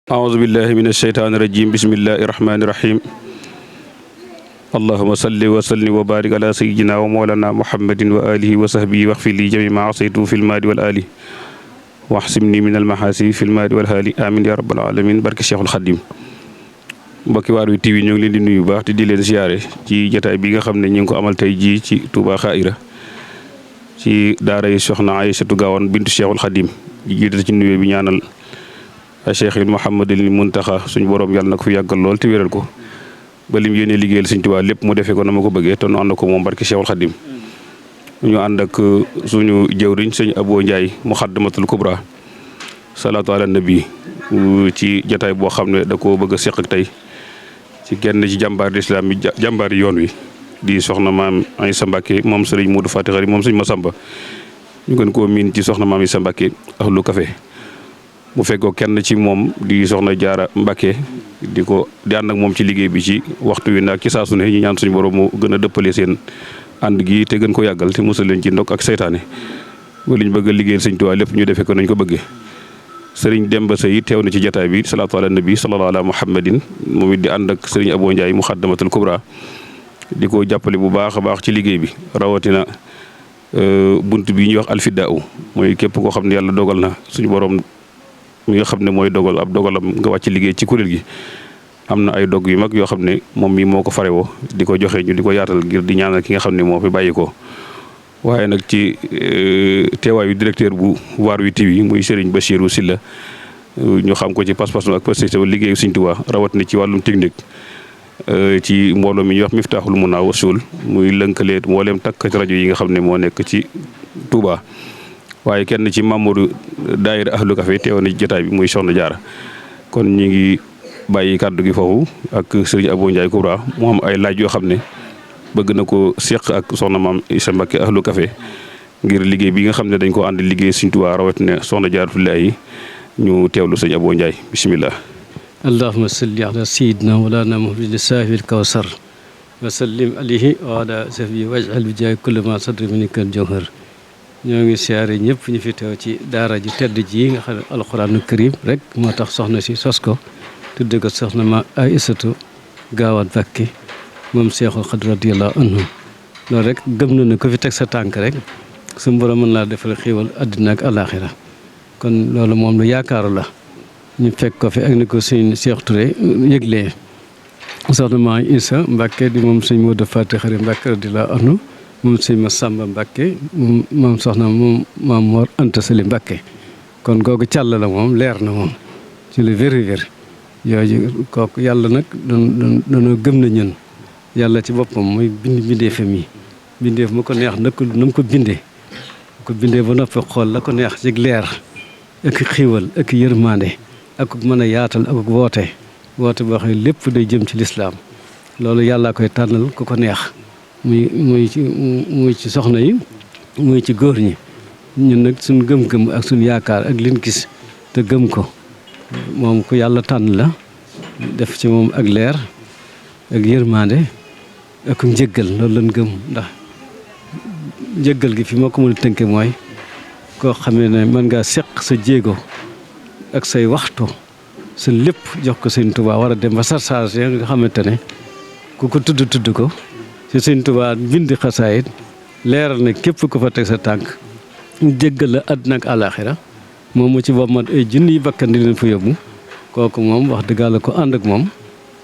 أعوذ بالله من الشيطان الرجيم بسم الله الرحمن الرحيم اللهم صل وسلم وبارك على سيدنا ومولانا محمد وآله وصحبه واغفر لي جميع ما عصيت في المال والآل واحسمني من المحاسن في المال والآل آمين يا رب العالمين barke Cheikhul Khadim mbokki Waarwi TV ñoo ngi leen di nuyu baax te di leen ziare ci jotaay bi nga xam ne ñu ngi ko amal tey jii ci Touba Xaayra ci daara yi soxna Aysatu Gaawaan bintu Cheikhul Khadim di jiital ci nuyoo bi ñaanal Cheikh Mouhamadul Muntaxa suñu borom yàlla na ko fi yàggal lool te wéral ko ba lim yéene liggéeyal Sëñ Tuubaa lépp mu defee ko na ma ko bëggee te nu ànd ko moom barki Cheikhul Khadim ñu ànd ak suñu jëwriñ sëñ Abo Ndiaye Muxaddamatul Kubra salaatu ala nabi ci jotaay boo xam ne da koo bëgg a seq ak tey ci kenn ci jàmbaar lislaam bi jàmbaar yoon wi di soxna maam Aysa Mbàkke moom sëriñ Moodu Faati Xari moom sëñ Masamba ñu gën koo miin ci soxna maam Aysa Mbàkke ahlu café mu fekkoo kenn ci moom di soxna Jaara Mbàkke di ànd ak moom ci liggéey bi ci waxtu wi nag ci saa su ne ñu ñaan suñu borom mu gën a dëppale seen ànd gi te gën ko yàggal te musal leen ci ndok ak seytaane ba liñ bëgg a liggéeyal Sëñ Tuubaa lépp ñu defee ko nañ ko bëggee sëriñ Demba Sey teew na ci jotaay bi salaatu ala nabi sallallahu ala muhammadin moom it di ànd ak sëriñ Abo Ndiaye Muxaddamatul Kubra di ko jàppale bu baax a baax ci liggéey bi rawatina bunt bi ñuy wax alfidaaw mooy képp koo xam ne yàlla dogal na suñu borom mi nga xam ne mooy dogal ab dogalam nga wàcc liggéey ci kuréel gi am na ay dog yu mag yoo xam ne moom mii moo ko farewoo di ko joxe ñu di ko yaatal ngir di ñaanal ki nga xam ne moo fi bàyyi ko waaye nag ci teewaayu directeur bu Waarwi TV muy Serigne Bachirou Sylla ñu xam ko ci pas-pas ak pastéef liggéeyu Sëñ Tuubaa rawatina ci wàllum technique ci mbooloo mi ñuy wax Miftaaxul Munaa Wasuul muy lënkale mbooleem takk rajo yi nga xam ne moo nekk ci Touba. waaye kenn ci Mamadou daayira ahlu café teewoon na ci jotaay bi muy soxna Jaara kon ñu ngi bàyyi kàddu gi foofu ak sëriñ Abo Ndiaye Kubra mu am ay laaj yoo xam ne bëgg na ko seq ak soxna maam Isa Mbàkke ahlu café ngir liggéey bi nga xam ne dañ ko ànd liggéey Sëñ Tuubaa rawatina soxna Jaaratullaahi ñu teewlu sëñ Abo Ndiaye bismillah allahumma salli ala sayyidina walana muhammadin saahibil kawsar wa sallim alayhi wa ala sahbihi waj'al bi jaay kulli ma sadri minikal jawhar ñoo ngi siyaare ñëpp ñu fi teew ci daara ji tedd ji nga xam ne alxuraanu karim rek moo tax soxna si sos ko tudde ko soxna ma Aysatu Gaawaan Mbàkke moom Seexul Xadiim radiyallaahu anhu loolu rek gëm na ne ko fi teg sa tànk rek su borom mën laa defal xéewal àddina ak alaaxira kon loolu moom lu yaakaaru la ñu fekk ko fi ak ni ko sëñ Cheikh Touré yëglee soxna ma Isa Mbàkke di moom sëñ Moodu Faati Xari Mbàkke radiyallaahu anhu moom sëñ Masamba Mbàkke moom soxna moom maam Mor Anta Sali Mbàkke kon googu càll la moom leer na moom ci lu wér yooyu kooku yàlla nag dañoo gëm na ñun yàlla ci boppam mooy bindeefam yi bindeef mu ko neex na mu ko bindee ba noppi xool la ko neex ci leer ak xiiwal ak yërmande ak mën a yaatal ak woote boo xam ne lépp day jëm ci lislaam loolu yàlla koy tànnal ku ko neex muy ci soxna yi muy ci góor ñi ñun nag suñ gëm-gëm ak suñ yaakaar ak liñ gis te gëm ko moom ku yàlla tànn la def ci moom ak leer ak yërmande ak njëggal loolu lañ gëm ndax njëggal gi fi moo ko mën a tënke mooy koo xamee ne mën ngaa seq sa jéego ak say waxtu sa lépp jox ko Sëñ Tuubaa war a dem ba sarsaas ya nga xamante ne ku ko tudd ko ci Sëñ Tuubaa bind xasaayit leeral ne képp ko fa teg sa tànk jéggal la àddina ak àlaaxira moom mu ci bopp mat ay junniy bakkan di leen fa yóbbu kooku moom wax dëgg yàlla ko ànd ak moom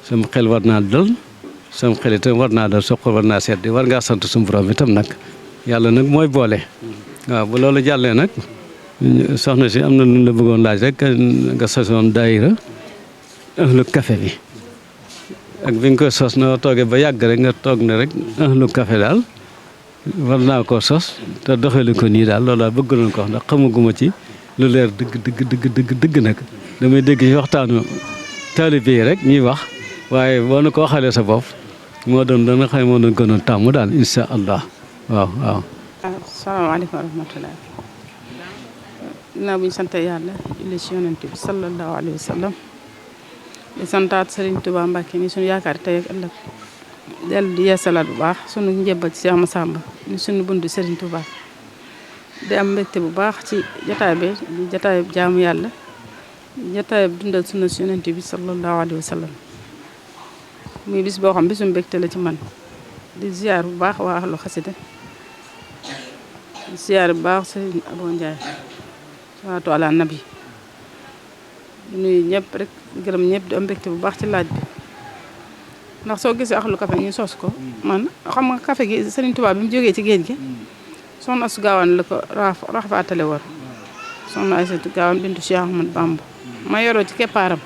sam xel war naa dal sam xel itam war naa dal soxla war naa sedd war ngaa sant suñu borom itam nag yàlla nag mooy boole waaw bu loolu jàllee nag soxna si am na lu la bëggoon laaj rek nga sosoon daayira ahlu café bi ak bi nga koy sos na toogee ba yàgg rek nga toog ne rek ahlu café daal war naa koo sos te doxali ko nii daal loolu daal bëgg nañ ko wax ndax xamaguma ci lu leer dëgg nag damay dégg ci waxtaanu taalibe yi rek ñuy wax waaye boo na ko waxalee sa bopp moo doon dana xam moo doon gënoon tàmm daal insha allah waaw asalaamaaleykum wa rahmatulah ginnaaw bu ñu sant yàlla julli ci yonent bi sallallahu alayhi wa sallam di santaat Serigne Touba Mbacke ni suñu yaakaar tey ak ëllëg dellu di yeesalaat bu baax sunu njëbbal ci Cheikh Massamba ni suñu buntu Serigne Touba di am mbégte bu baax ci jotaay bi di jotaay jaamu yàlla jotaay dundal sunna si yonent bi sallallahu alayhi wa sallam muy bis boo xam bisum mbégte la ci man di ziar bu baax waa ahlu xasida di ziar bu baax Serigne Abo Ndiaye salaatu ala nabi di nuyu ñëpp rek gërëm ñëpp di am mbégte bu baax ci laaj bi ndax soo gisee ahlu café ñu sos ko man xam nga café gi Serigne Touba bi mu jógee ci géej gi soxna Astu Gaawaan la ko rafaatale woon soxna Aysatu Gaawaan bintu Cheikh Ahmad Bamba ma yoroo ci keppaaram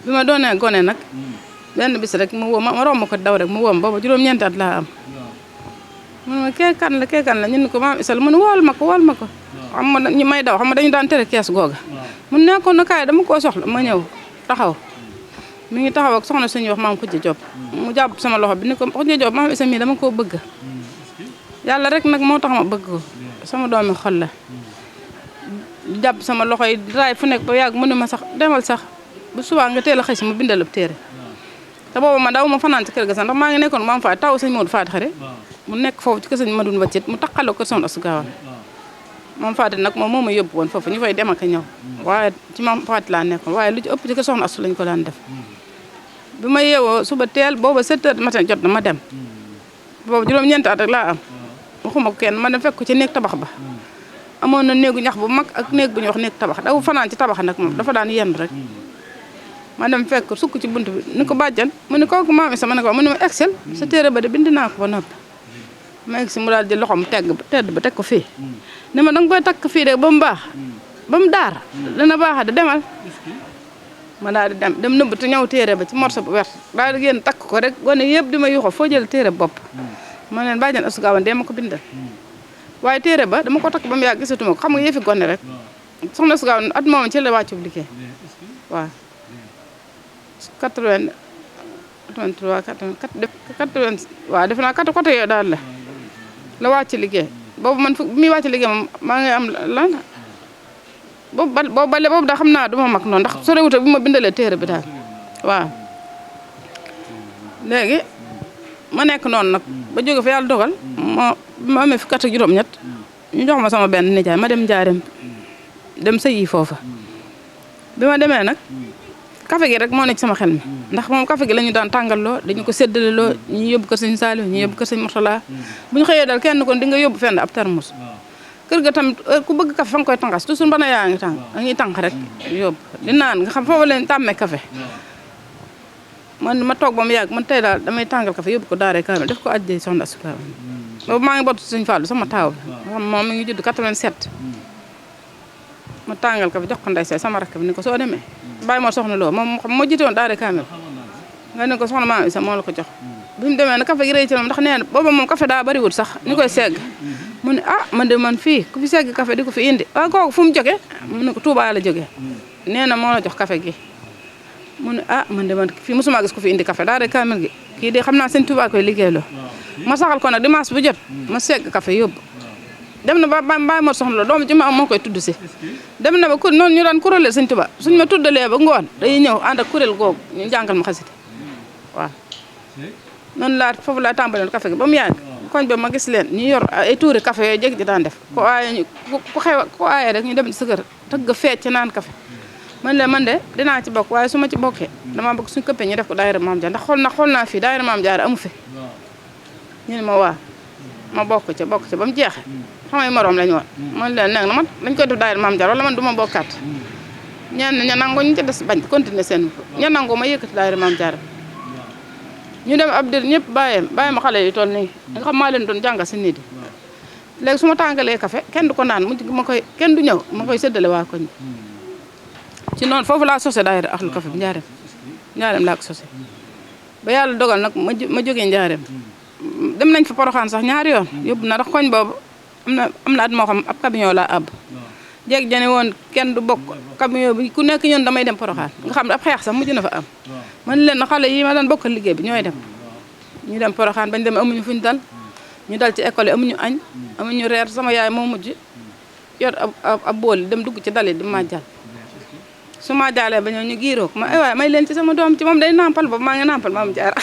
bi ma doonee gone nag benn bis rek mu woo ma romb ko daw rek mu woo ma booba juróom-ñeenti at laa am mun ma kee kan la ñu ne ko maam Isal mun wool ma ko xam nga ñu may daw xam nga dañu daan tere kees googa mun nekkoon na kaay dama koo soxla ma ñëw taxaw mi ngi taxaw ak soxna suñuy wax maam Xujja Job mu jàpp sama loxo bi ni ko Xujja Job maam Isal mii dama koo bëgg yàlla rek nag moo tax ma bëgg ko sama doomi xol la jàpp sama loxo yi raay fu nekk ba yàgg mu ne ma sax demal sax bu subaa nga teel a xëy si ma bindal ab téere te booba ma daw ma fanaan ci kër ga sax ndax maa ngi nekkoon maam Faat taw sëñ Modou Faat Xare mu nekk foofu ci kër sëñ Madoune Baccit mu taqaloo ko soxna Astu Gaawaan maam Faat nag moom moo ma yóbbu woon foofu ñu fay dem ak ñëw waaye ci maam Faat laa nekkoon waaye lu ci ëpp ci kër soxna Astu lañ ko daan def bi ma yeewoo suba teel booba 7 heures matin jot na ma dem boobu juróom-ñeenti at rek laa am waxuma ko kenn ma dem fekk ko ci néeg tabax ba amoon na néegu ñax bu mag ak néeg bu ñuy wax néeg tabax daw fanaan ci tabax nag moom dafa daan yendu rek ma dem fekk sukk ci bunt bi ni ko bàjjan mu ne kooku maam Isa ma ne ko mu ne ma excel sa téere ba de bind naa ko ba noppi ma egsi mu daal jël loxoom tedd ba teg ko fii ne ma danga koy takk fii de ba mu baax ba mu daar dana baaxa de demal ma daal di dem nëbb te ñëw téere ba ci morso bu wert daal di génn takk ko rek gone yëpp di ma yuxo foo jël téere bopp ma leen bàjjan Astu Gaawaan dee ma ko bindal waaye téere ba dama ko takk ba mu yàgg gisatuma ko xam nga yëfi gone rek soxna Astu Gaawaan at moom ci la wàccu liggéey waaw 83 80 waaw def naa côté yooyu daal la wàcc liggéey boobu man fu muy wàcc liggéey moom maa ngi am lan boobu daa xam naa duma mag noonu ndax sorewuta bi ma bindalee téere bi daal waaw léegi ma nekk noonu nag ba jóge fa yàlla dogal ma amee fukki at ak juróom-ñett ñu jox ma sama benn nijaay ma dem Njaareem dem sëyi foofa bi ma demee nag café gi rek moo nekk sama xel mi ndax moom café gi la ñu daan tàngaloo dañu ko séddaleloo ñu yóbbu kër sëñ Saliou ñu yóbbu kër sëñ Mourtala bu ñu xëyee daal kenn kon di nga yóbbu fenn ab termos kër ga tamit ku bëgg café fa nga koy tàngas toujours bana yaa ngi tàng da ngay tànk rek yóbbu di naan nga xam foofu leen tàmmee café ma toog ba mu yàgg man tey daal damay tàngal café yóbbu ko daaree kaamil def ko ajjee soxna Astu Gaawaan boobu maa ngi bottu sëñ Fallu sama taaw bi xam moom mi ngi judd 87 ma tàngal café jox ko ndey say sama rakk bi ni ko soo demee bàyyi ma soxna loo moom xam moo jiite woon daaree kaamil nga ne ko soxna maam Isa moo la ko jox bi mu demee nag café gi rëy ci moom ndax nee na booba moom café daa bariwul sax ñu koy segg mu ne man de man fii ku fi segg café di ko fi indi kooku fu mu jógee mu ne ko Touba la jógee nee na moo la jox café gi mu ne man de man fii mosuma gis ku fi indi café daaree kaamil gi kii de xam naa sëñ Touba koy liggéeyloo ma saxal ko nag dimanche bu jot ma segg café yóbbu dem na ba bàyyi ma soxna la doomu ji ma am moo koy tudd si dem na ba ku noonu ñu daan kuréel sëñ Tuba suñ ma tuddalee ba ngoon dañuy ñëw ànd ak kuréel googu ñu jàngal ma xasida waaw noonu laa foofu laa tàmbalee café gi ba mu yàgg koñ ba ma gis leen ñu yor ay tuuri café yooyu jég di daan def ku aaye ku aaye rek ñu dem ci sa kër tëgg feec ci naan café man de dinaa ci bokk waaye su ma ci bokkee damaa bëgg suñ këppee ñu def ko daayira Maam Jaara ndax xool naa fii daayira Maam Jaara amu fi ñu ne ma waa ma bokk ca ba mu jeexe xamay morom lañu woon man leen nag na man dañ koy def daayira Maam Jaara wala man du ma bokkaat ñenn ña nangu ñu ca des bañ continuer seen ña nangu ma yëkkati daayira Maam Jaara ñu dem ab dir ñëpp bàyyi ma xale yi toll nii nga xam maa leen doon jàngal si nit yi léegi su ma tàngalee café kenn du ko naan kenn du ñëw ma koy séddale waa koñ ci noonu foofu laa sosé daayira Ahlu Café bi Njaareem laa ko sosé ba yàlla dogal nag ma jógee Njaareem dem nañ fa Poroxaan sax ñaari yoon yóbbu na ndax koñ boobu am na at moo xam ab camion laa àbb jéeg jane woon kenn du bokk camion bi ku nekk ñun damay dem Poroxaan nga xam ne ab xeex sax mujj na fa am man leen na xale yi ma daan bokkal liggéey bi ñooy dem ñu dem Poroxaan bañ dem amuñu fuñ dal ñu dal ci école yi amuñu añ amuñu reer sama yaay moo mujj yor ab bool dem dugg ci dali di màjjal su ma jaalee ba ñëw ñu giiroo ko ma waaye may leen ci sama doom ci moom day nampal boobu maa ngi nampal Maam Jaara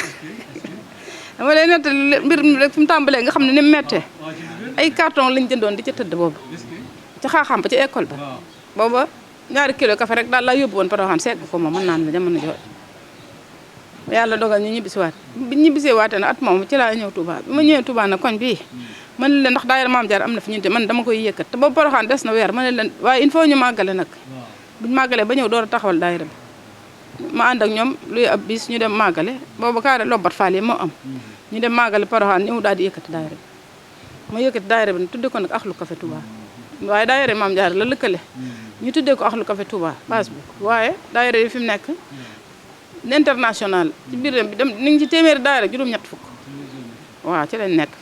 dama lay nettali mbir mi rek fi mu tàmbalee nga xam ne ni mu méttee ay carton lañ jëndoon di ca tëdd boobu ci xaaxam ba ci école ba booba ñaari kilo café rek daal laa yóbbu woon Porokhane segg ko moom mën naan la jamono jooju yàlla dogal ñu ñibbisi waat bi ñibbisee waatee nag at moom ci laa ñëw Touba bi ma ñëwee Touba nag koñ bii man leen ndax daayira Maam Jaara am na fi ñun te man dama koy yëkkat te boobu Porokhane des na weer ma ne leen waaye il faut ñu màggale nag buñ màggalee ba ñëw door a taxawal daayira bi ma ànd ak ñoom luy ab bis ñu dem màggale boobu kaare lobbat faal yi moo am ñu dem màggale Porokhane ñëw daal di yëkkati daayira bi ma yëkkati daayira bi tudde ko nag Ahlou Café Touba waaye daayira Maam Jaara la lëkkale ñu tuddee ko Ahlou Café Touba base bi waaye daayira yi fi mu nekk international ci biir bi dem ni ngi ci téeméeri daayira juróom-ñett fukk waaw ci lañ nekk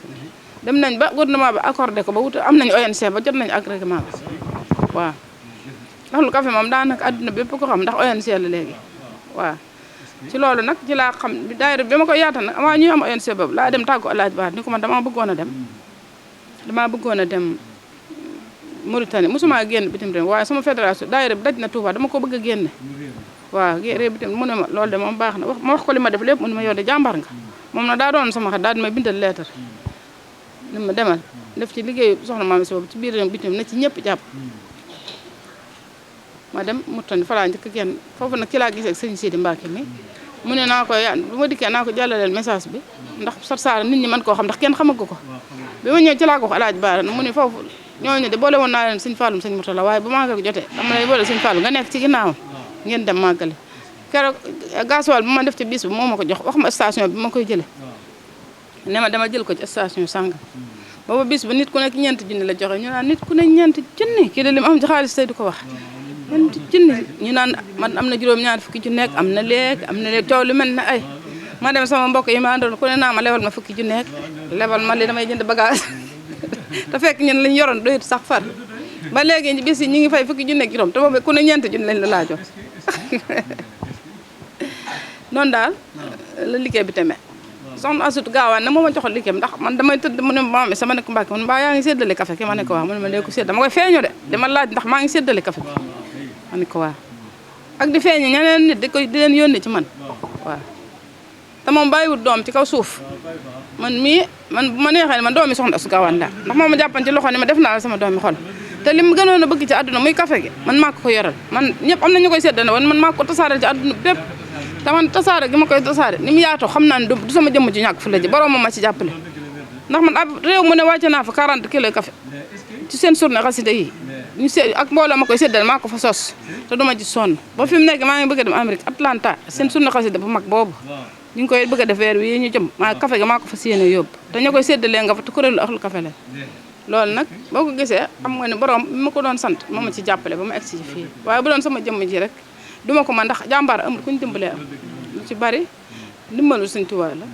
dem nañ ba gouvernement bi accordé ko ba wut am nañ ONC ba jot nañ agrément bi waaw Ahlou Café moom daanaka àdduna bépp ko xam ndax ONC la léegi waaw ci loolu nag ci laa xam daayira bi ma koy yaata nag avant ñuy am ONC boobu laa dem tàggu Alaaji Baar ni ko man damaa bëggoon a dem Mauritanie mosuma génn bitim réew waaye sama fédération daayira bi daj na Touba dama ko bëgg a génne waaw réew bitim mu ne ma loolu de moom baax na ma wax ko li ma def lépp mu ne ma yow de jàmbar nga moom na daa doon sama xel daal di may bindal lettre ni ma demal def ci liggéeyu soxna Maam Issa boobu ci biir réew bitim na ci ñëpp jàpp ma dem Mauritanie fa laa njëkk génn foofu nag ci laa gisee ak sëñ Sidi Mbacke mi mu ne naa ko bu ma dikkee naa ko jàllaleel message bi ndax Sarsara nit ñi mën koo xam ndax kenn xamagu ko bi ma ñëw ci laa ko wax Alaaji Baara mu ne foofu ñooñu de boole woon naa leen sëñ Fallum sëñ Mourtala waaye bu màggal jotee dama lay boole sëñ Fallum nga nekk ci ginnaawam ngeen dem màggale keroog gasoil bi ma def ci bis bi moo ma ko jox wax ma station bi ma koy jële ne ma dama jël ko ci station sàngam booba bis ba nit ku nekk ñeenti junni la joxe ñu naan nit ku nekk ñeenti junni kii de li mu am ci xaalis tey du ko wax ñeenti junni ñu naan man am na juróom-ñaar fukki ju nekk am na léegi coow lu mel ne ay ma dem sama mbokk yi ma àndoon ku ne naa ma lebal ma fukki ju nekk lebal ma li damay jënd bagage te fekk ñun lañ yoroon doyut sax far ba léegi bis yi ñu ngi fay fukki junne ak juróom te boobu ku ne ñeenti junne lañ la laajoon noonu daal la liggéey bi tamit soxna Asut Gaawaan na moo ma joxoon liggéey ndax man damay tëdd mu ne ma sama nekk Mbàkke man mbaa yaa ngi séddale café ki ma ne ko waaw mu ne ma léegi ko sédd dama koy feeñu de dama laaj ndax maa ngi séddale café bi ma ne ko waaw ak di feeñu ñeneen nit di leen yónnee ci man waaw te moom bàyyiwut doom ci kaw suuf man bu ma neexee man doomi soxna Asut Gaawaan la ndax moom ma jàppan ci loxo ni ma def naa la sama doomi xol te li mu gënoon a bëgg ci àdduna muy café gi man maa ko yoral man ñëpp am na ñu koy séddale woon man maa ko tasaare ci àdduna bépp te man tasaare gi ma koy tasaare ni mu yaatoo xam naa ne du sama jëmm ci ñàkk fu la ji borom ma ci jàppale ndax man ab réew mu ne wàcce naa fa 40 kilos café ci seen journée xasida yi ñu ak mbooloo ma koy séddale maa ko fa sos te duma ci sonn ba fi mu nekk maa ngi bëgg a dem Amérique Atlanta seen journée xasida bu mag boobu ñu ngi koy bëgg a def weer wi ñu jëm café gi maa ko fa séenee yóbbu te ñu koy séddalee nga fa te kuréelu Ahlou Café la loolu nag boo ko gisee xam nga ne borom bi ma ko doon sant moo ma ci jàppale ba ma egsi ci fii waaye bu doon sama jëmm ji rek duma ko man ndax jàmbaar amul ku ñu dimbalee am lu ci bari ndimbalu Sëñ Tuubaa la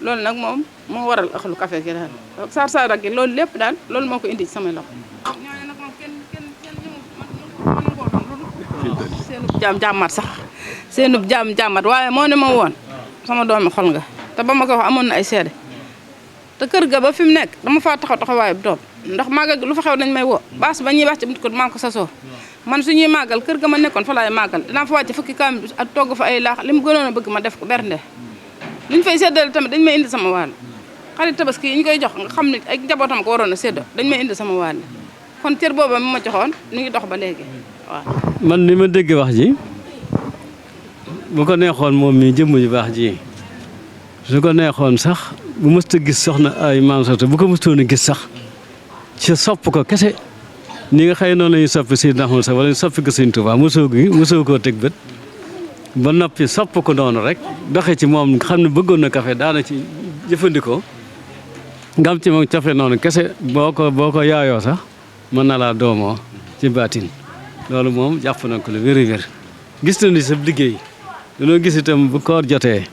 loolu nag moom moo waral Ahlou Café gi daal Sarsara gi loolu lépp daal loolu moo ko indi ci samay loxo ñooñu nag moom kenn mën koo doon seenub jàmmat sax seenub jàmmat waaye moo ne ma woon sama doomi xol nga te ba ma ko wax amoon na ay seede te kër ga ba fi mu nekk dama faa taxawaayu doom ndax màggal lu fa xew dañ may woo baas ba ñuy wax ci ko maa ko sasoo man suñuy màggal kër ga ma nekkoon fa laay màggal dinaa fa wàcce fukki kaam ak togg fa ay laax li mu gënoon a bëgg ma def ko bernde li ñu fay séddale tamit dañ may indi sama wàll xarit tabaski yi ñu koy jox nga xam ne ay njabootam ko waroon a séddoo dañ may indi sama wàll kon cër booba mi ma joxoon ñu ngi dox ba léegi waaw. man ni ma dégg wax ji bu ko neexoon moom mi jëmm ju baax ji su ko neexoon sax bu mësta gis soxna ay Maam Sarr bu ko mëstoon a gis sax ci sopp ko kese ni nga xëy noonu la ñuy soppi Seydina Ahmadu sax wala ñu soppi ko Sëñ Tuubaa mosoo koo teg bët ba noppi sopp ko noonu rek doxe ci moom xam ne bëggoon na café daana ci jëfandikoo ngam ci moom café noonu kese boo ko yaayoo sax mën na laa doomoo ci baatin loolu moom jàpp na ko lu wér gis na ni sa liggéey dañoo gis itam bu koor jotee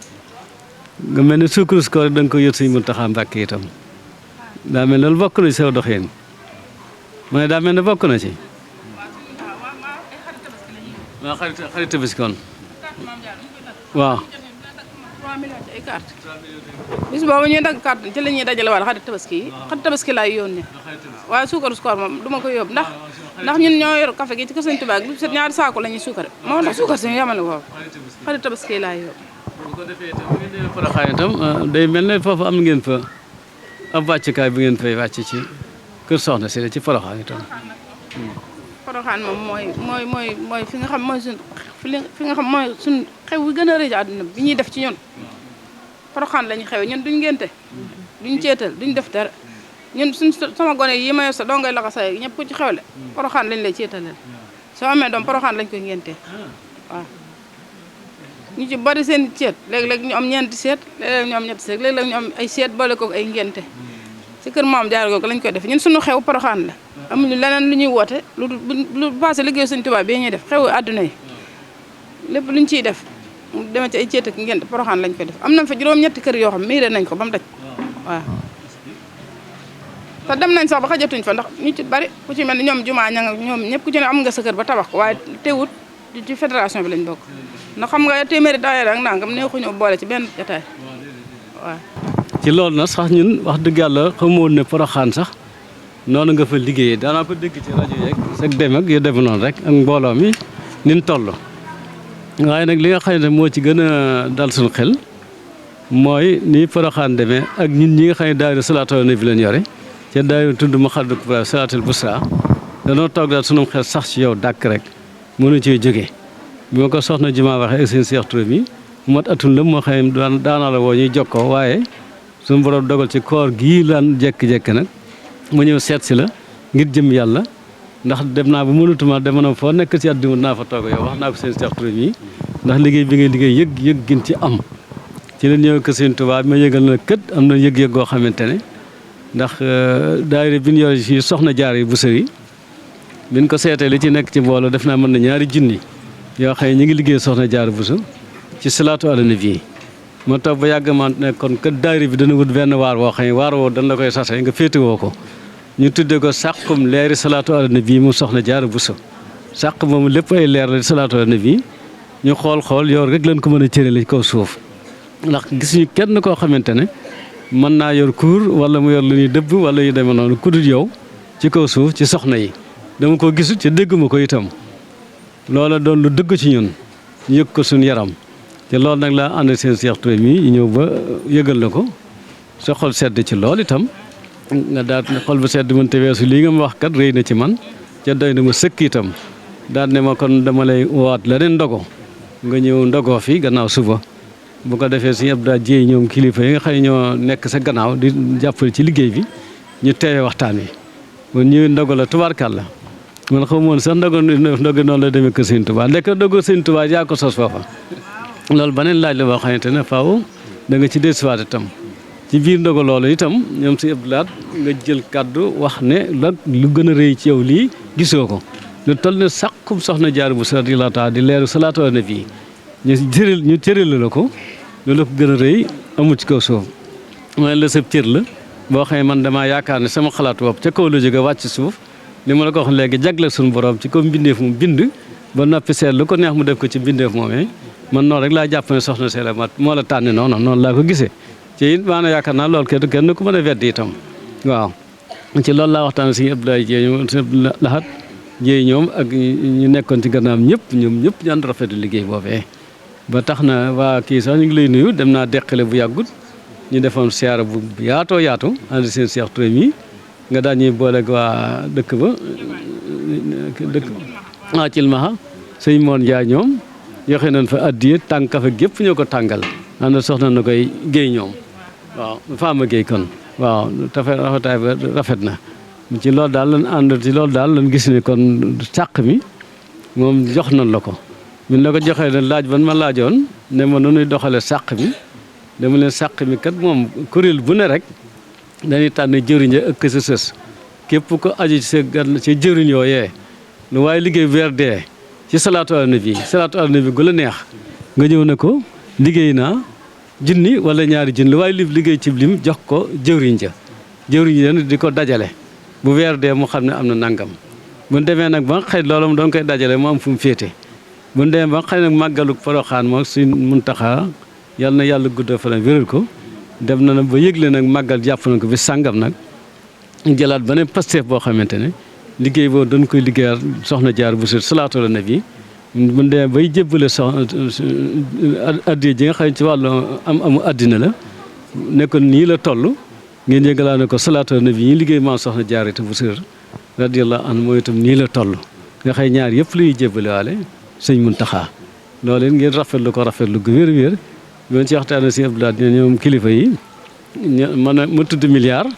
nga mel ne sukkurus koor da nga ko yët Sëñ Muntaxa Mbàkke itam daa mel ne loolu bokk na ci saw doxin ma ne daa mel ne bokk na ci waaw xarit tabaski kon waaw bis boobu ñuy dagg carte ci la ñuy dajale wala xarit tabaski yi xarit tabaski laay yónnee waaye suukaru koor moom du ma ko yóbbu ndax ñun ñoo yor café gi ci kër Sëñ Tuubaa bi set ñaari saako la ñuy suukare moo tax suukar si yamale woowu xarit tabaski laay yóbbu bu ko defee itam bu ngeen demee Porokhane itam day mel ne foofu am ngeen fa ab wàccukaay bu ngeen fay wàcc ci kër soxna si la ci Porokhane itam Porokhane moom mooy fi nga xam mooy fi nga xam mooy suñ xew wi gën a rëy àdduna bi ñuy def ci ñun Porokhane lañu xew ñun duñ ngénte duñ ceetal duñ def dara ñun sama gone yi ma yor sa dongay la ko say ñëpp ku ci xewle Porokhane lañ lay ceetalal soo amee doom Porokhane lañ koy ngéntee waaw ñu ci bari seen ceet léeg-léeg ñu am ñeenti seet léeg-léeg ñu am ñetti seet léeg-léeg ñu am ay seet boole ko ay ngénte ci kër Maam Jaara googu lañ koy def ñun suñu xew Porokhane la amuñu leneen lu ñuy woote lu passé liggéey Sëñ Tuubaa bi ñuy def xew àdduna yi lépp luñ ciy def deme ci ay ceet ak ngénte Porokhane lañ koy def am nañ fa juróom-ñetti kër yoo xam miiré nañ ko ba mu daj waaw te dem nañ sax ba xajatuñ fa ndax ñu ci bari ku ci mel ni ñoom jumaa ña nga ñoom ñëpp ku ci ne am nga sa kër ba tabax ko waaye teewut ci fédération bi lañ bokk ndax xam nga téeméeri daayira ak nangam neexuñu boole ci benn jotaay waaw. ci loolu nag sax ñun wax dëgg yàlla xamoon ne Porokhane sax noonu nga fa liggéeyee daanaa ko dégg ci rajo yeeg sag dem ak yu dem noonu rek ak mbooloo mi nin toll waaye nag li nga xam ne moo ci gën a dal suñu xel mooy ni Porokhane demee ak ñun ñi nga xam ne daayira salaatu ala nabi lañ yore ca daayira tudd ma xaddu ko salaatul busra danoo toog daal sunum xel sax ci yow dàkk rek mënu cee jógee bi ma ko soxna Juma waxee ak seen Seex Touré mi mu mat atun la moo xam ne daana la woo ñuy jokkoo waaye suñu borom dogal ci koor gii lan jekk-jekk nag mu ñëw seet si la ngir jëm yàlla ndax dem naa ba mënatuma demoon foo nekk ci àdduna naa fa toog yow wax naa ko seen Seex Touré mi ndax liggéey bi ngay liggéey yëg gën ci am ci la ñëw ko Sëñ Tuubaa bi ma yëgal na kët am na yëg-yëg goo xamante ne ndax daayira bi ñu yor ci soxna jaar yi bu sëri biñ ko seetee li ci nekk ci mbooloo def naa mën na 2 junni yoo xam ne ñu ngi liggéey soxna jaar bu ci salaatu ala nabi ma toog ba yàgg ma ne kon kat daayira bi dana wut benn waar woo xam ne waar woo dañ la koy sase nga féetewoo ko ñu tuddee ko sàqum leeri salaatu ala nabi mu soxna jaar bu sàq moom lépp ay leer la salaatu ala nabi ñu xool yow rek lañ ko mën a cërale ci kaw suuf ndax gisuñu kenn koo xamante ne mën naa yor kuur wala mu yor lu ñuy dëbb wala yu demee noonu ku dul yow ci kaw suuf ci soxna yi dama ko gisu ci dégguma ko itam loola doon lu dëgg ci ñun ñu yëg ko suñu yaram te loolu nag laa ànd seen Seex Touré mi ñëw ba yëgal la ko sa xol sedd ci lool itam nga daal xol bu sedd mën te weesu lii nga ma wax kat rëy na ci man ca doy na ma sëkk itam daal ne ma kon dama lay waat leneen ndogo nga ñëw ndogoo fi gannaaw suba bu ko defee Sëñ Abdou Dieye ñoom kilifa yi nga xam ne ñoo nekk sa gannaaw di jàppale ci liggéey bi ñu teewee waxtaan wi kon ñëwee ndogo la tubaarkàlla man xaw moon sax ndogo noonu la demee ko Sëñ Tuubaa ndekk ndogo Sëñ Tuubaa yaa ko sos foofa loolu beneen laaj la boo xamante ne faaw da nga ci desuwaat itam ci biir ndogo loolu itam ñoom Sëñ Abdou Lahad nga jël kàddu wax ne la lu gën a rëy ci yow lii gisoo ko lu toll ne sàqum soxna jaar bu radiyallaahu taala di leeru salaatu ala nabi ñu cëral la ko loolu ko gën a rëy amul ci kaw suuf mooy la sab cër la boo xam ne man damaa yaakaar ne sama xalaat bopp ca kaw la jóge wàcc suuf li ma la ko wax léegi jagle suñu borom ci ko mbindeef mu bind ba noppi seet lu ko neex mu def ko ci mbindeef moomee man noonu rek laa jàpp ne soxna Sëñ Mat moo la tànni noonu laa ko gisee ci it maanaam yaakaar naa loolu kenn ku mën a weddi itam waaw ci loolu laa waxtaan Sëñ Abdoulaye Dieye ñoom Sëñ Abdou Lahad Dieye ñoom ak ñu nekkoon ci gannaam ñëpp ñu ànd rafetlu liggéey boobee ba tax na waa kii sax ñu ngi lay nuyu dem naa deqale bu yàggut ñu defoon siyaara bu yaatoo yaatu ànd seen Seex Touré mi nga daan ñuy booleeg waa dëkk ba Cilmaxa sëñ Moon Njaay ñoom joxe nañ fa addiye tàng kafe gépp ñoo ko tàngal ànd soxna na koy géey ñoom waaw faama géey kon waaw rafetaay ba rafet na ci loolu daal lan ànd ci loolu daal lan gis ne kon sàq mi moom jox nañ la ko biñ la ko joxee ne laaj ban ma laajoon ne ma nu nuy doxale sàq mi dama leen sàq mi kat moom kuréel bu ne rek dañuy tànn jëriñ ëkk sa sës képp ko aju ci sa gan ci jëriñ yooyee lu waaye liggéey weer dee ci salaatu ala nabi gu la neex nga ñëw ne ko liggéey naa junni wala 2 junni lu waaye liggéey ci lim jox ko jëriñ ja di ko dajale bu weer dee mu xam ne am na nangam bu demee nag ba nga xëy loolu mu doon koy dajale mu am fu mu féete bu ñu demee ba xëy nag màggalu Porokhane moom Sëñ Muntaxa yal na yàlla guddal fan wéral ko dem na ba yëgle nag màggal jàpp na ko bi sàngam nag jëlaat beneen Pastef boo xamante ne liggéey boobu dañ koy liggéeyal soxna jaar bu sut salaatu ala nabi bu ñu demee bay jébbale addiya ji nga xam ne ci wàllu amu àddina la ne ko nii la toll ngeen yëgalaa ne ko salaatu ala nabi yi liggéey maam soxna jaar itam bu sut radiyallahu anhu mooy itam nii la toll nga xëy ñaar yëpp la ñuy jébbalewaale sëñ Muntaxa loolu it ngeen rafetlu ko rafetlu gu wér-wér bi ci waxtaanee si Abdoulaye ne ñoom kilifa yi ma tudd milliard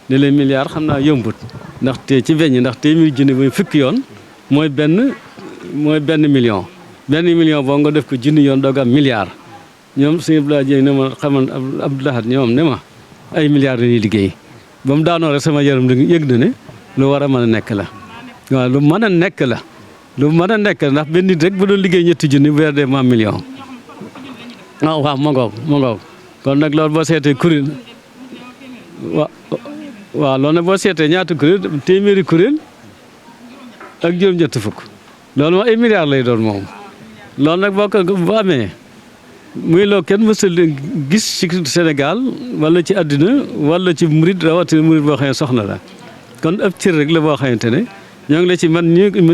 ne leen milliard xam naa yombut ndaxte ci weñ ndax téeméeri junni ba fukki yoon mooy benn million. benn million boo nga def ko junni yoon doog am milliard ñoom sëñ Abdoulaye Dieng ne ma xamal Abdoulaye ñoom ne ma ay milliards dañuy liggéey ba mu daanoo rek sama yaram yëg na ne lu war a mën a nekk la waaw lu mën a nekk la ndax benn nit rek bu doon liggéey ñetti junni bu weer dee ma million waaw ma ngoog kon nag loolu boo seetee kuréel waaw loolu nag boo seetee ñaata kuréel téeméeri kuréel ak juróom-ñett fukk loolu moom ay milliards lay doon moom loolu nag bu amee muy loo kenn mësul gis ci Sénégal wala ci àddina wala ci murid rawatina murid boo xam ne soxna la kon ab cër rek la boo xamante ne ñoo ngi la ci man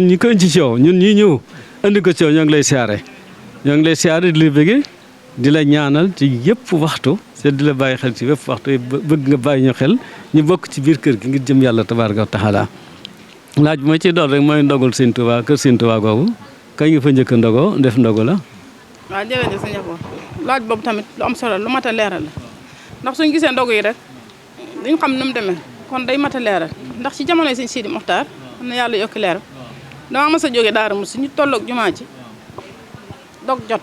ñi ko indi ci yow ñun ñii ñëw andi ko ci yow ñoo ngi lay siyaare di la bëggee di la ñaanal ci yëpp waxtu te di la bàyyi xel ci yëpp waxtu bëgg nga bàyyi ñu xel ñu bokk ci biir kër gi ngir jëm yàlla tabaaraka wa taala laaj bi ma ciy doon rek mooy ndogul Sëñ Tuubaa kër Sëñ Tuubaa googu kañ nga fa njëkk a ndogoo def ndogu la. waaw jërëjëf sëñ Abo laaj boobu tamit lu am solo lu mat a leeral la ndax suñu gisee ndogu yi rek duñ xam nu mu demee kon day mat a leeral ndax ci jamonoy sëñ Sidi Moxtaar xam na yàlla yokki leeral dama mas a jógee Daara Musi ñu tolloog jumaa ji dog jot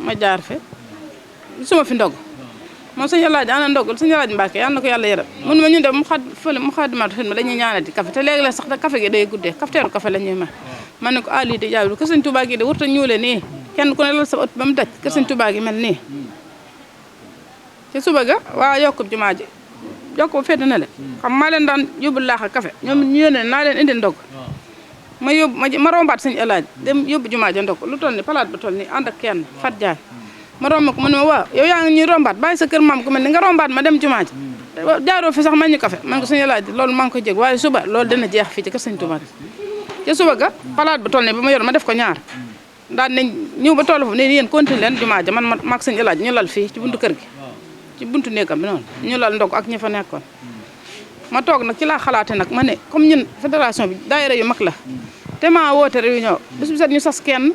ma jaar fe suma fi ndog moom sëñ Alaaji ana ndogul sëñ Alaaji Mbàkke yàlla na ko yàlla yaram mun ma ñun de mu xaadimaatu xidma dañuy ñaanati café te léegi la sax da café gi day guddee cafeteeru café la ñuy may man ne ko lii de jaay kër sëñ Tuubaa gi de wurta ñuule nii kenn ku ne lal sa ëtt ba mu daj kër sëñ Tuubaa gi mel nii ci suba ga waa yokkub jumaa ji yokk ba fedd na le xam maa leen daan yóbbul laax ak café ñoom ñu yónnee naa leen indi ndog ma rombaat sëñ Alaaji dem yóbbu jumaa ja ndog lu toll ni palaat ba toll ni ànd ak kenn fat jaay ma romb ko mu ne ma waaw yow yaa ngi ñuy rombaat bàyyi sa kër maam ku mel ni nga rombaat ma dem jumaa ji jaaroo fi sax ma ñu café man ko sëñ Alaaji loolu maa ngi koy jég waaye suba loolu dina jeex fii ci kër sëñ Tuubaa ci suba ga palaat ba toll ni ba ma yor ma def ko ñaar daan nañ ñëw ba toll foofu ne yéen continué leen jumaa ja man maag sëñ Alaaji ñu lal fii ci buntu kër gi ci buntu néegam bi noonu ñu lal ndog ak ñi fa nekkoon ma toog nag ci laa xalaate nag ma ne comme ñun fédération bi daayira yu mag la te maa woote réunion bés bu set ñu sas kenn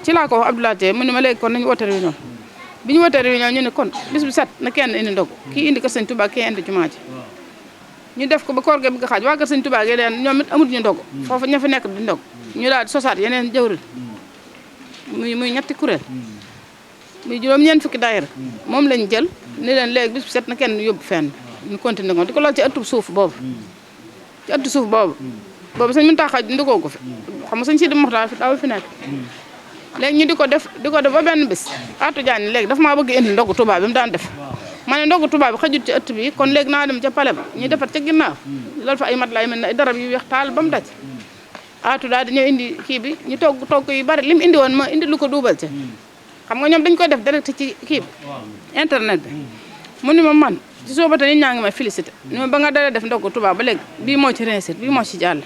ci laa ko wax Abdoulaye mu ne ma léegi kon nañu woote réunion bi ñu wootee réunion ñu ne kon bés bu set na kenn indi ndog kii indi kër sëñ Tuubaa kii indi jumaa ji ñu def ko ba koor ge bëgg a xaaj waa kër sëñ Tuubaa gi leen ñoom it amut ñu ndog foofu ña fa nekk di ndog ñu daal di sosaat yeneen jëwril muy ñetti kuréel muy juróom-ñeent fukki daayira moom lañ jël ni leen léegi bis bu set na kenn yóbbu fenn ñu continué ko di ko lool ci ëttub suuf boobu ci ëttu suuf boobu sëñ Muntaxa ndugoo ko fi xam nga sëñ Sidi Moxtaar fi daaw fi nekk léegi ñu di ko def ba benn bis Atou Diagne léegi dafa maa bëgg indi ndogu Touba bi mu daan def ma ne ndogu Touba bi xajut ci ëtt bi kon léegi naa dem ca pale ba ñu defat ca ginnaaw loolu fa ay mat laay mel ne ay darab yu weex taal ba mu daj Atou daal di ñëw indi kii bi ñu togg yu bari li mu indi woon ma indi lu ko duubal ca xam nga ñoom dañ koy def direct ci kii bi internet bi mu ni ma man ci sooba te nit ñaa ngi may félicité ni ma ba nga dalee def ndogu Touba ba léegi bii moo ci réussir bii moo ci jàll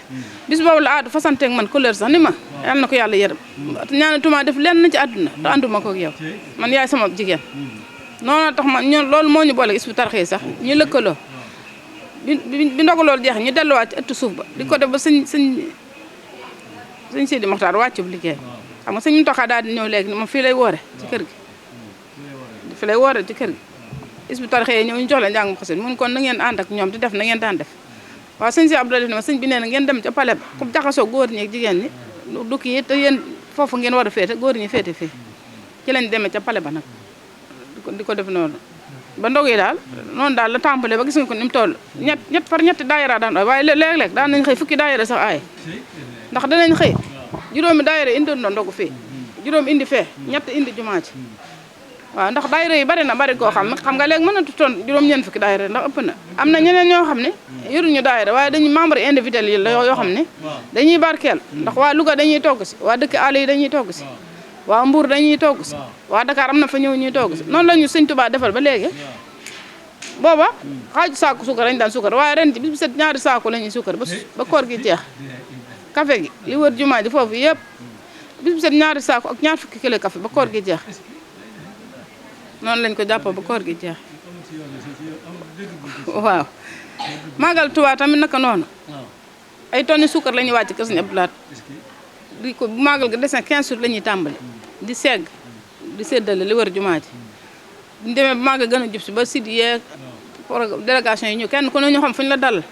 bis boobu la Atou fasanteeg man couleur sax ni ma yàlla na ko yàlla yërëm ñaanatuma def lenn ci àdduna te ànduma ko ak yow man yaay sama jigéen noonu tax man ñun loolu moo ñu boole Hizbut Tarqiyyah sax ñu lëkkaloo bi ndogu loolu jeex ñu delluwaat ci ëttu suuf ba di ko def ba sëñ Sidi Moxtaar wàccu bu liggéey xam nga sëñ Muntaxa daal di ñëw léegi ni moom fii lay woore ci kër gi Hizbut Tarqiyyah ñëw ñu jox leen njàng xasit mun kon na ngeen ànd ak ñoom di def na ngeen daan def waaw sëñ si Abdoulaye def ne ma sëñ bi nee na ngeen dem ca pale ba comme jaxasoo góor ñi ak jigéen ñi du kii te yéen foofu ngeen war a féete góor ñi féete fii ci lañ demee ca pale ba nag di ko def noonu ba ndog yi daal noonu daal la tàmbalee ba gis nga ko ni mu toll ñetti daayira daan waaye léeg-léeg daan nañ xëy fukki daayira sax aaye ndax danañ xëy juróomi daayira indi doon ndogu fii juróom indi fee ñett indi jumaa ci waaw ndax daayira yi bari na bari koo xam nga léegi mën na tutoon juróom-ñeent fukki daayira ndax ëpp na am na ñeneen ñoo xam ne yoruñu daayira waaye dañuy membre individuel yi la yoo xam ne dañuy barkeel ndax waa Louga dañuy togg si waa dëkk àll yi dañuy togg si waa Mbour dañuy togg si waa Dakar am na fa ñëw ñuy togg si noonu la ñu sëñ Tuubaa defal ba léegi booba xaaju saako suukar lañ daan suukar waaye ren ci bis bu set ñaari saako la ñuy suukar ba koor gi jeex café gi li wër jumaa ji foofu yëpp bis bu set ñaari saako ak ñaar fukki kilo café ba koor gi jeex noonu lañ ko jàppoo ba koor gi jeex waaw Magal Touba tamit naka noonu ay tonni suukar la ñuy wàcc kër Sëñ Abdou Lahad di ko bu màggal ga des na 15 jours la ñuy tàmbali di segg di séddale li wër jumaa ji buñu demee ba màggal gën a jub si ba site yeeg délégation yi ñu kenn ku ne ñu xam fu ñu la dalal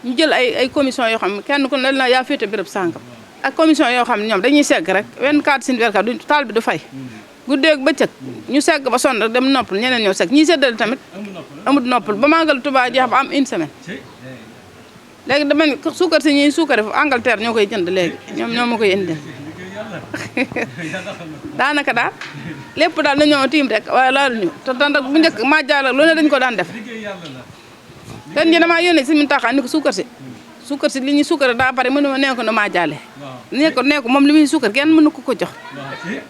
ñu jël ay commission yoo xam ne kenn ku ne la yaa féete béréb sàngam ak commission yoo xam ne ñoom dañuy segg rek 24 sur 24 du taal bi du fay guddeeg bëccëg ñu segg ba sonn rek dem noppal ñeneen ñëw segg ñiy séddale tamit amul noppal ba màggal Tuubaa jeex ba am une semaine léegi dama ne suukar si ñuy suukare fu Angleterre ñoo koy jënd léegi ñoo ma koy indil daanaka daal lépp daal dañoo tiim rek waaye laalu ñu te daan bu njëkk maa jaala lu ne dañ ko daan def ren ji damaa yónnee si Muntaxa ni ko suukar si li ñuy suukare daa bari mënu ma nee ko na maa jaale nee ko moom li muy suukar kenn mënu ko jox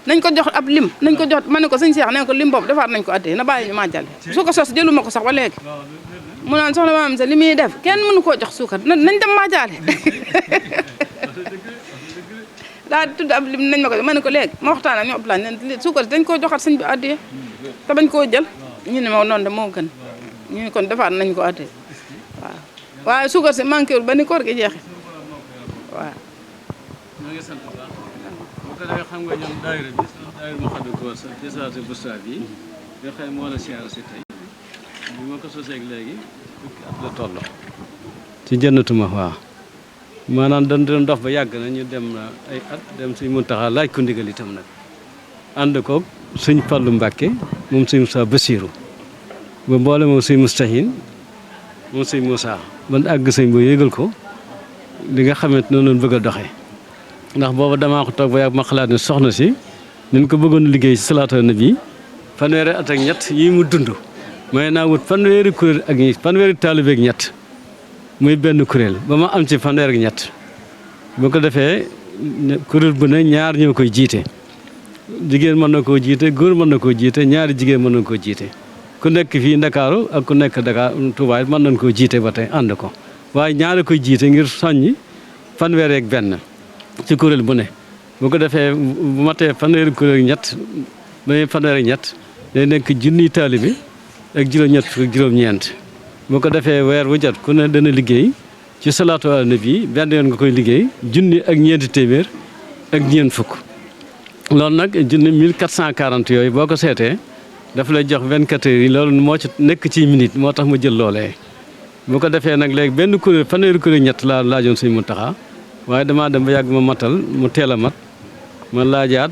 nañ ko jox ab lim nañ ko jox ma ne ko sëñ Cheikh nee ko lim boobu defaat nañ ko addee na bàyyi ñu maa jaale suukar sos jëluma ko sax ba léegi mu naan soxna maam sa li muy def kenn mënu koo jox suukar nañ dem maa jaale daal di tudd ab lim nañ ma ko ma ne ko léegi ma waxtaan ak ñoom plan ne suukar si dañ koo joxaat sëñ bi addee te bañ koo jël ñu ne ma noonu de moo gën ñu ne kon defaat nañ ko addee waaw waaye suukar si manqué wul ba ni koor gi jeexee waaw. ñoo ngi sant bu baax bu ko defee xam nga ñoom daayira bi daayira Moukhaddamatoul Khidma ci Jasaatul Bustaar bi nga xam moo la siyaare si tey bi ma ko sosee léegi fukki at la toll ci Jannatu Mahwa maanaam dañ doon dox ba yàgg na ñu dem ay at dem Sëñ Muntaxa laaj ko ndigal itam nag ànd koog Sëñ Fallu Mbàkke moom Sëñ Moussa Bassirou ba mboole moom Sëñ Moustahine moom Sëñ Moussa ban àgg sëñ boo yëgal ko li nga xamante noonu lañ bëgg a doxee ndax booba damaa ko toog ba yàgg ma xalaat ne soxna si nañ ko bëggoon liggéey ci salaatu ala nabi fanweeri at ak ñett yi mu dund may naa wut fanweeri kuréel ak ñi fanweeri taalibe ak ñett muy benn kuréel ba ma am ci fanweer ak ñett bu ko defee kuréel bu ne ñaar ñoo koy jiite jigéen mën na koo jiite góor mën na koo jiite ñaari jigéen mën na koo jiite ku nekk fii Ndakaaru ak ku nekk Dakar Touba mën nañ koo jiite ba tey ànd ko waaye ñaari koy jiite ngir soññi fanweer ak benn ci kuréel bu ne bu ko defee bu matee fanweeri kuréel ñett ba fanweer ak ñett day nekk junniy taalibe ak juróom-ñett fukk juróom-ñeent bu ko defee weer wu jot ku ne dana liggéey ci salaatu ala nabi benn yoon nga koy liggéey junni ak ñeenti téeméer ak ñeent fukk loolu nag junni 1440 yooyu boo ko seetee dafa lay jox 24 heures yi loolu moo ci nekk ci minute moo tax ma jël loolee bu ko defee nag léegi benn kuréel fanweeri kuréel ñett laa laajoon Sëñ Muntaxa waaye damaa dem ba yàgg ma matal mu teel a mat ma laajaat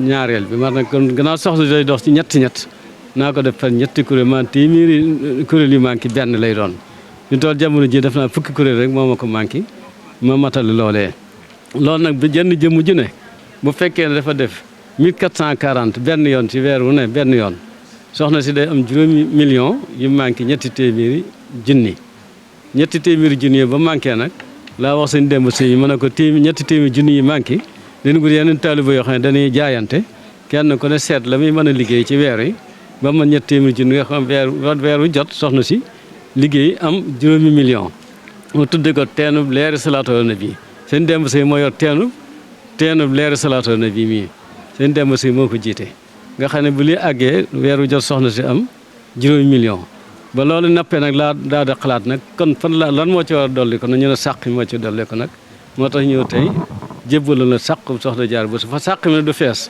ñaareel bi ma nag kon gannaaw soxla day dox ci ñett naa ko def fan ñetti kuréel man téeméeri kuréel yu manqué benn lay doon ñu toll jamono ji def naa fukki kuréel rek moo ma ko manqué ma matal loolee loolu nag bi jenn jëmm ju ne bu fekkee ne dafa def 1440 benn yoon ci weer wu ne benn yoon soxna si day am juróomi million yu manqué ñetti téeméeri junni ba manqué nag laa wax sëñ Demba Sëy yi ma ne ko ñetti téeméeri junni yi manqué dañu ko yeneen taaliba yoo xam ne dañuy jaayante kenn ku ne seet la muy mën a liggéey ci weer yi ba man ñetti téeméeri junni nga xam weer wu jot soxna si liggéey am juróomi million mu tudde ko teenub leeri salaatu ala nabi sëñ Demba Sëy moo yor teenub leeri salaatu ala nabi mii sëñ Demba Sëy moo ko jiite nga xam ne bu li àggee weer wu jot soxna si am juróomi million ba loolu nappee nag laa daa da xalaat nag kon fan la lan moo ci war a dolli ko nag ñu ne sàq mi moo ci dolli ko nag moo tax ñëw tey jébbalu la sàq soxna jaar bu su fa sàq mi ne du fees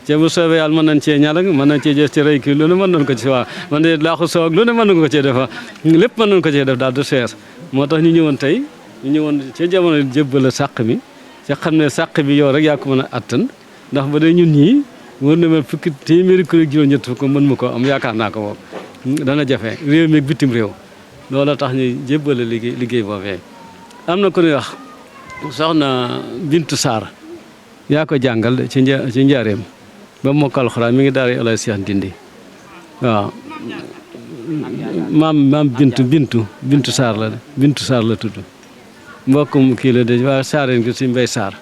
te bu soobee yàlla mën nañ cee ñalag mën nañ cee jëf ci rëy kii lu ne mën nañ ko ci waa man de laaxu soow ak lu ne mën nañ ko cee defa lépp mën nañ ko cee def daal du fees moo tax ñu ñëwoon tey ñu ñëwoon ci jamono jébbal sàq mi ci xam ne sàq bi yow rek yaa ko mën a attan ndax ba dee ñun ñii wër na ma fukki téeméeri kuréel juróom-ñett fukk mën ma ko am yaakaar naa ko boobu dana jafe réew mi ak bitim réew loola tax ñu jébbale liggéey boobee am na ku ñuy wax soxna Bintu Sarr yaa ko jàngal ci njaareem ba mokkal alxuraan mi ngi daara El Hadj Cheikh Ndindi waaw maam Bintu Sarr la tudd mbokkum kii la de waa saareen gi si Mbay Sarr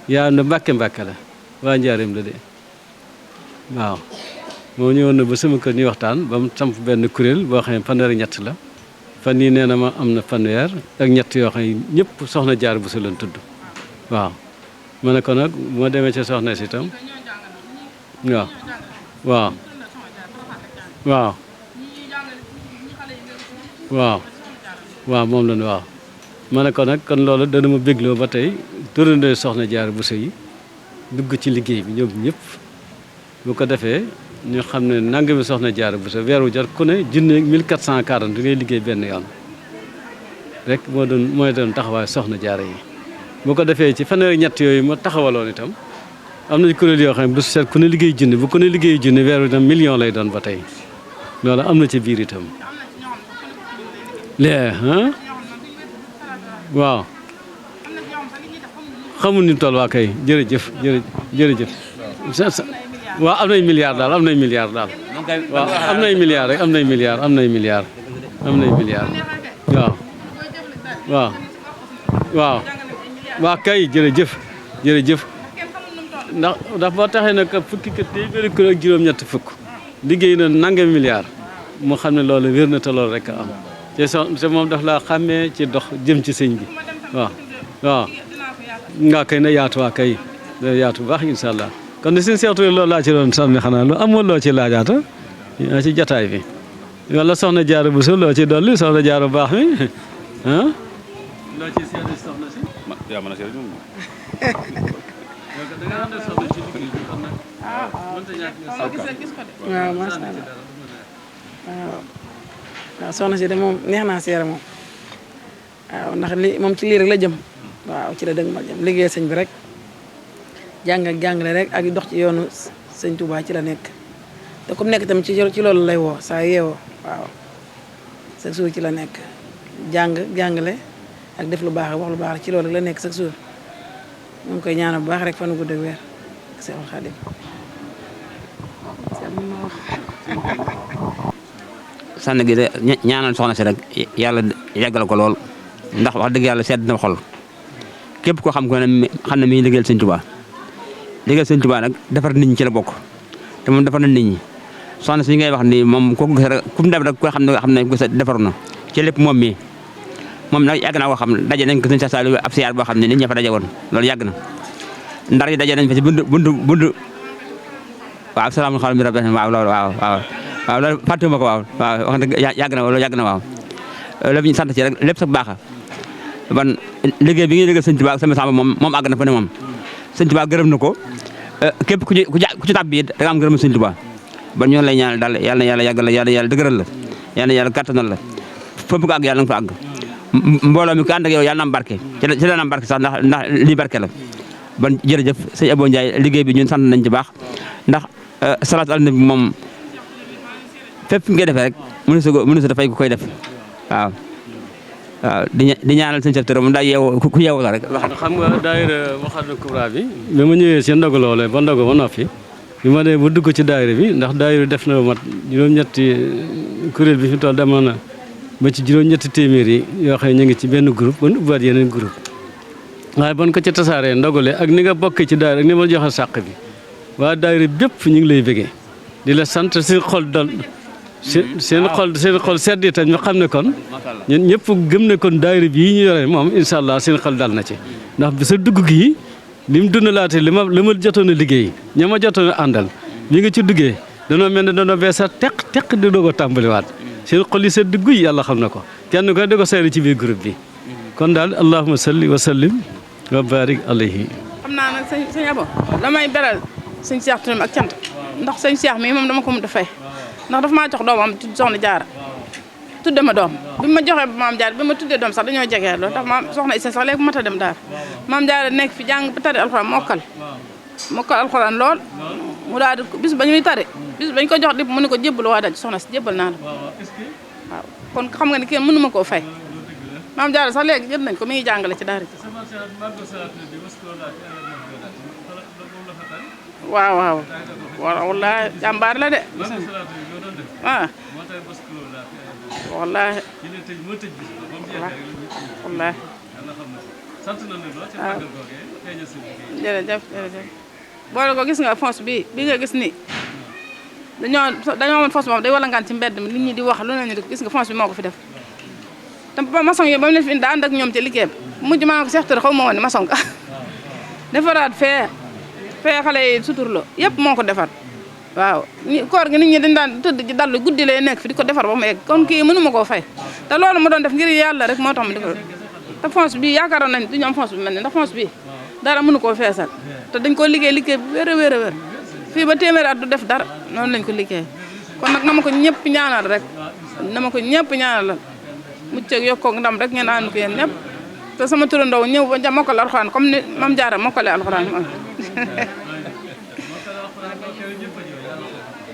yaa na Mbàkke la waa njaareem la de waaw moo ñëwoon na ba sama kër ñuy waxtaan ba mu samp benn kuréel boo xam ne fanweer ak ñett la fan yii nee na ma am na fanweer ak ñett yoo xam ne ñëpp soxna jaar bu sa leen tudd waaw ma ne ko nag moo demee ca soxna si itam waaw moom la waaw ma ne ko nag kon loolu dana ma bégloo ba tey turandoo soxna Jaara Buso yi dugg ci liggéey bi ñoom ñëpp bu ko defee ñu xam ne nangami soxna Jaara Buso weeru jot ku ne junne 1440 ngay liggéey benn yoon rek mooy doon taxawaay soxna Jaara yi bu ko defee ci fanweeri ñett yooyu ma taxawaloon itam am na kuréel yoo xam ne bu seet ku ne liggéey junne bu ku ne liggéey junne weeru itam million lay doon ba tey loolu am na ci biir itam waaw xamul ni toll waa kay jërëjëf waaw am nay milliards daal am nay milliards daal waaw am nay milliards rek am nay milliards waaw kay jërëjëf ndax boo taxee nag fukki kër téeméeri kër ak juróom-ñett fukk liggéey na nangam milliards moo xam ne loolu wér na te loolu rek a am te moom daf laa xàmmee ci dox jëm ci sëñ bi waaw nga kay na yaatu waa kay na yaatu bu baax incha allah kon suñu seextu loolu laa ci doon sànni xanaa lu amoon loo ci laajaata ci jataay bi wala soxna Jaara Buso loo ci dolli soxna Jaara bu baax mi loo ci seede soxna si yaa mën a seede moom da nga ànd soxna ci liggéey bi kon nag mënta ñàkk waaw macha allah waaw soxna si de moom neex naa seere moom waaw ndax li moom ci lii rek la jëm waaw ci la dëgg ma jëm liggéey sëñ bi rek jàng ak jàngale rek ak dox ci yoonu sëñ Touba ci la nekk te comme nekk tamit ci loolu lay woo saa yeewoo waaw chaque jour ci la nekk jàngale ak def lu baax wax lu baax ci loolu la nekk chaque jour ñu ngi koy ñaanal bu baax rek fan gudd ak wér Seexul Xaadim sànn gi de ñaanal soxna si rek yàlla yàggal ko lool ndax wax dëgg yàlla sedd na xol képp koo xam ne mi liggéeyal sëñ Tuubaa liggéeyal sëñ Tuubaa nag defar nit ñi ci la bokk te moom defar na nit ñi soxna si ngay wax ni moom kooku gis rek ku mu dem rek ko xam ne defaru na ci lépp moom mii moom nag yàgg naa ko xam daje nañ ko sëñ Saliou ab siyaar boo xam ne nit ña fa daje woon loolu yàgg na ndar yi daje nañ fa ci buntu waaw salaamaaleykum bi rabbi waaw loolu waaw loolu fàttewuma ko waaw wax dëgg yàgg na loolu yàgg na waaw lépp ñu sant ci rek lépp sa baaxa ban liggéey bi ngi liggéey sëñ Tuubaa sama samba moom àgg na fa ne moom sëñ Tuubaa gërëm na ko képp ku ci tàbbi da nga am gërëm sëñ Tuubaa ban ñoo lay ñaanal daal yàlla na yàlla yàggal la yàlla dëgëral la yàlla na yàlla kàttanal la foofu ko àgg yàlla nga fa àgg mbooloo mi ko ànd ak yow yàlla na am barke ci la na am barke sax ndax lii barke la ban jërëjëf sëñ Abo Ndiaye liggéey bi ñun sant nañ ci baax ndax salaatu ala nabi moom fépp fi nga defee rek mënu sa dafay ku koy def waaw di ñaanal sëñ Cheikh Touré moom daa yeewoo ku yeewoo la rek. xam nga daayira Moukhaddamatoul Kubra bi ma ñëwee seen ndogu loolee ba ndogu ba noppi bi ma dee ba dugg ci daayira bi ndax daayira def na mat juróom-ñetti kuréel bi fi toll demoon na ba ci juróom-ñetti téeméer yi yoo xam ne ñu ngi ci benn groupe ba nu ubbiwaat yeneen groupe waaye bon ko ci tasaaree ndogale ak ni nga bokkee ci daayira ak ni ma joxe sàq bi waa daayira bépp ñu ngi lay bëggee di la sant seen xol dal seen xol sedd itam ñu xam ne kon ñun ñëpp gëm ne kon daayira bii ñu yore moom incha allah seen xol dal na ci ndax bi sa dugg gi li mu dundalaate li ma jotoon a liggéey ña ma jotoon a àndal li nga ci duggee danoo mel ne danoo bees a teq di doog a tàmbaliwaat seen xol yi sedd guy yàlla xam na ko kenn ko di ko seeri ci biir groupe bi kon daal allahumma salli wa sallim wa barik alayhi. xam naa nag sëñ Abo damay beral sëñ Cheikh Touré ak cant ndax sëñ Cheikh mii moom dama ko mën a fay ndax dafa maa jox doomam tudd soxna Jaara tudde ma doom bi ma joxee maam Jaara bi ma tuddee doom sax dañoo jegee loolu tax maam soxna Issa sax léegi bu mat a dem daal maam Jaara nekk fi jàng ba tari alxuraan mokkal alxuraan lool mu daal di bis ba ñuy tari bis bañ ko jox di mu ne ko jébbal waa daj soxna si jébbal naa la waaw kon xam nga ne kenn mënu ma koo fay maam Jaara sax léegi jël nañ ko mi ngi jàngale ci daara waaw wallaahi jàmbaar la de ah wallaahi wallaahi jërëjëf boole ko gis nga fonce bi nga gis ni dañoo amoon fonce moom day walangaan ci mbedd mi nit ñi di wax lu ne ni gis nga fonce bi moo ko fi def te maçon yi ba mu leen fi indi ànd ak ñoom ci liggéey bi mujj maa ko Cheikh Touré xaw ma woon ne maçon ka defaraat fee xale yi suturloo yëpp moo ko defar waaw koor gi nit ñi dañ daan tëdd ci dallu guddi lay nekk fi di ko defar ba mu egg kon kii mënu ma koo fay te loolu ma doon def ngir yàlla rek moo tax ma defar te fonce bi yaakaaroon nañ duñu am fonce bi mel ni ndax fonce bi dara mënu koo feesal te dañ ko liggéey bu wér a wér a wér fii ba téeméeri at du def dara noonu lañ ko liggéey kon nag na ma ko ñëpp ñaanal rek na ma ko ñëpp ñaanal mucc ak yokkoog ndam rek ngeen ànd ko yéen ñëpp te sama turandoo ñëw ba mokkal alxuraan comme ni Mame Diarra mokkale alxuraan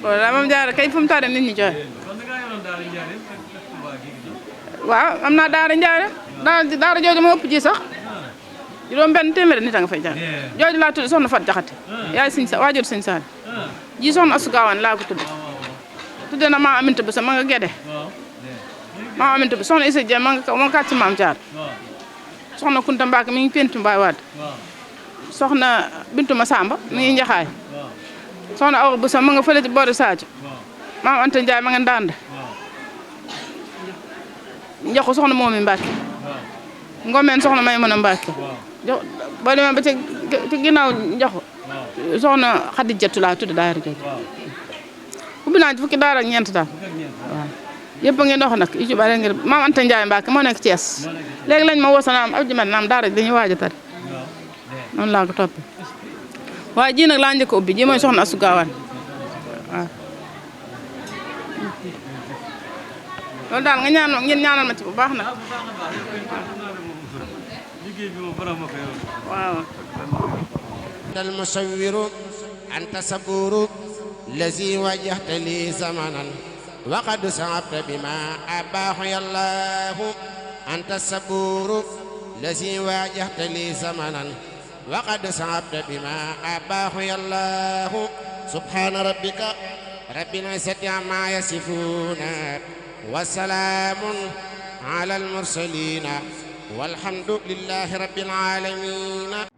voilà Mame Diarra kay fu mu tare nit ñi joxe waaw am naa daara njaare daara jooju ma ëpp ji sax juróom benn téeméeri nit a nga fay jàng jooju laa tudd soxna Fat Jaxate yaay sëñ sa waajur sëñ Saali ji soxna Asu Gaawaan laa ko tudde na maa aminta bu sa ma nga gede maa aminta bu soxna Issa Dieng ma nga kàcc Mame Diarra soxna Kunta Mbacke mi ngi pentu Mbaye Wade soxna Bintu Masamba mi ngi Njaxaay soxna Awa bu sa ma nga fële ci boori Sadio maam Anta Ndiaye ma nga Ndande njoxu soxna Moomi Mbacke ngomeen soxna may mën a Mbacke boo demee ba ci ginnaaw njoxu soxna Xadi Jattu laa tudd daara jooju ubbi naa ci fukki daara ak ñeent daal waaw yëpp a ngi dox nag yu ci bare ngir maam Anta Ndiaye Mbacke moo nekk Thiès léegi lañ ma woo naam ab jimat naam daara dañuy waaj a tari noonu laa ko toppee waaye ji nag laa njëkk a ubbi ji mooy soxna Asu Gaawaan waaw loolu daal nga ngeen ñaanal ma ci bu baax nag waaw al musawwiru anta saburu lazi wajjahta li zamanan wa qad sa'abta bima abahu yallahu anta saburu lazi wajjahta li zamanan wa qad sa'abta bima abahu yallahu subhana rabbika rabbil izzati amma yasifuna wa salaamun ala al mursalin walhamdulillahi rabbil alamin